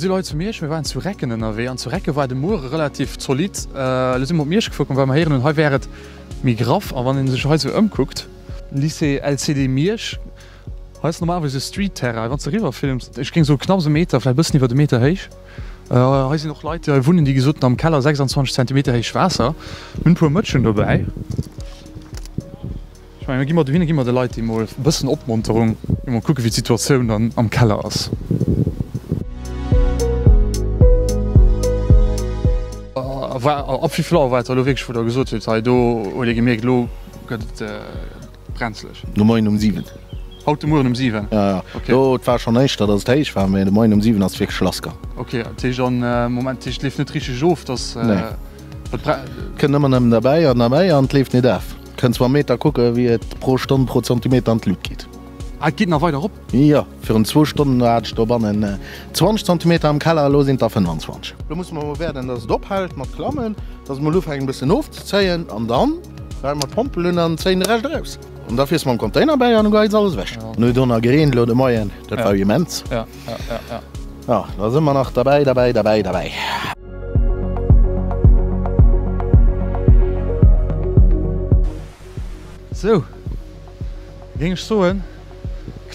si lo hei zu Miersch, mir waren zu Recken ënnerwee an zu Recke war de Muere relativ zolidd. Elo si mer op Miersch gefuer komm, well mer héieren hunn, hei wär et méi graff. A wann ee sech hei sou ëmkuckt, Lycée LCD Miersch, hei ass normalerweis e Street-Terrain, wann s de eriwwer films, ech géing soe knapps e Meter, vläicht e bëssen iwwert e Meter héich. Hei sinn och Leit, déi hei wunnen, déi gesot hunn, am Keller 26 Zentimeter héich Waasser. Mir hunn e puer Mëtschen dobäi. Ech mengen, da gi mer dohinner, gi mer de Leit déi mol e bëssen Opmonterung, gi mol kucken, wéi d'Situatioun dann am Keller ass. Ab wéi vill Auer war et da elo wierklech, wou Der gesot hutt, hei do huet ee gemierkt, elo gëtt et brenzleg? De Moien um 7. Haut de Mueren um 7? Ja, ja. Okay. Do, et war schonn éischter, datt et héich war, mee de Moien um 7 ass et wierklech lassgaang. Okay, dat heescht an Moment, dat heescht, et leeft net richteg of, datt. Nee. Et kënnt ëmmer nëmmen derbäi an derbäi an et leeft net af. Kënns mam Meter kucken, wéi et pro Stonn, pro Zentimeter an d'Lut geet. Ah, et geet nach weider erop? Jo, virun zwou Stonnen hat ech dobannen 20 Zentimeter am Keller, elo sinn et der 25. Lo musse mer emol waarden, datt et ophält mat klammen, datt et emol ufänkt e bëssen ofzezéien an dann dréie mer d'Pompel un an zéien de Rescht eraus. An da fiers mam Container bäi an du geheits alles ewech. An huet och nach gereent elo de Moien, dat war jo immens. Ja, ja, ja, ja. Ja, da si mer nach derbäi, derbäi, derbäi, derbäi. Sou, da géing ech soen,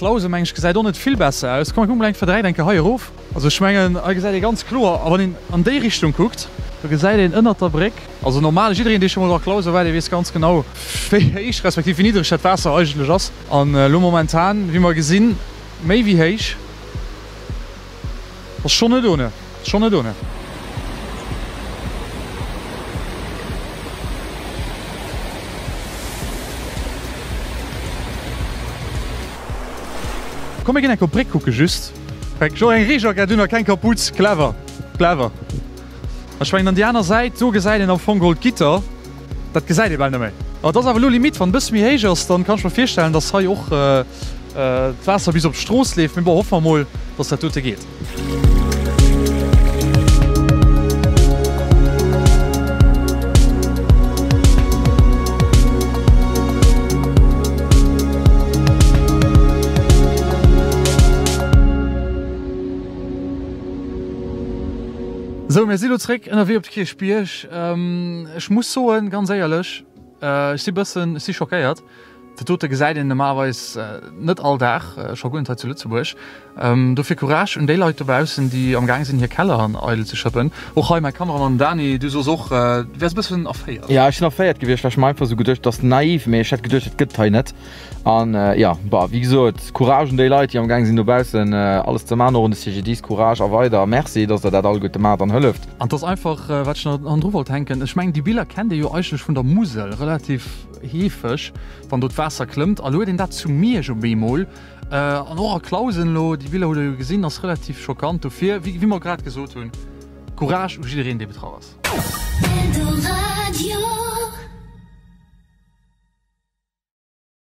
Clausen, meng ech, gesäit och net vill besser aus. Komm, mir kucken mol eng Kéier direkt eng Kéier hei erof. Also ech mengen, hei gesäit ee ganz kloer, a wann een an déi Richtung kuckt, do gesäit een ënnert der Bréck, also normal, jiddereen dee scho mol a Clausen war, dee weess ganz genau, wéi héich respektiv wéi niddreg dat Waasser eigentlech ass. An elo momentan, wéi mer gesinn, méi wéi héich. Ass schonn net ohne, schonn net ohne. Komm mir ginn enk op d'Bréck kucke just. Ech hu eng Reejackett un a keng Kapuz. Clever, clever. Ech mengen an déi aner Säit, do gesäit een am Fong geholl d'Gitter. Dat gesäit ee bal net méi. Et ass awer elo limite, wann e bësse méi héich ass, dann kann ech mer virstellen, dass hei och d'Waasser bis op d'Strooss leeft. Mee bon, hoffe mer mol, dass dat dote geet. Sou, mir si lo zréck ënnerwee op de Kierchbierg. Ech muss soen, ganz éierlech, ech si bëssen, ech si schockéiert. Dat dote gesäit een normalerweis net all Dag, scho guer net hei zu Lëtzebuerg. Dofir Courage un déi Leit dobaussen, déi am Gaang sinn, hir Kelleren eidel ze schëppen. Och hei mäi Kameramann Dani, du sos och, du wäers e bëssen erféiert. Jo, ech sinn erféiert gewiescht, well ech mer einfach esou geduecht, et ass naiv, mee ech hätt geduecht, dat gëtt et hei net. An jo, bah, wéi gesot, Courage un déi Leit, déi am Gaang sinn dobaussen alles ze maachen, och un de CGDIS, Courage a weider. Merci, dass der dat alleguerte maacht an hëlleft. An et ass einfach, wat ech nach hannendru wollt hänken, ech mengen, déi Biller kennt ee jo eigentlech vun der Musel relativ heefeg, wann do d'Waasser klëmmt. A lo huet een dat zu Miersch op eemol an och a Clausen elo. Déi Biller hutt der jo gesinn, ass relativ schockant. Dofir, wéi mer grad gesot hunn, Courage u jiddereen, dee betraff ass.